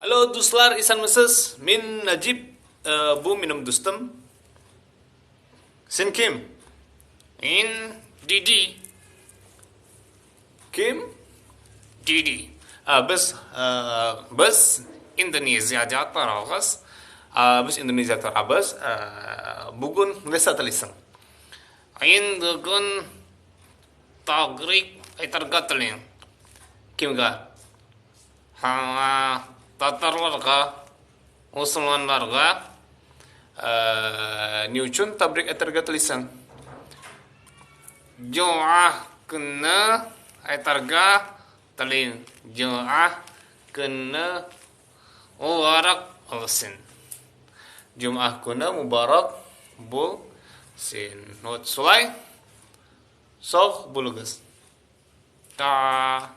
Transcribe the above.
Алло, дуслар, исәнмесез? Мин Наҗип, бу минем дустым. Син кем? Мин Диди. Кем? Диди. Без Индонезиядә торабыз. Без Индонезиядә торабыз. Бүген нәрсә телисең? Мин бүген тәбрик әйтергә телим. Кемгә? Һәм татарларга, мусульманнарга. Ни өчен тәбрик әйтергә телисең? Җомга көнне әйтергә телим. Җомга көнне мөбарәк булсын. Җомга көне мөбарәк булсын. Вот шулай. Сау булыгыз. Та.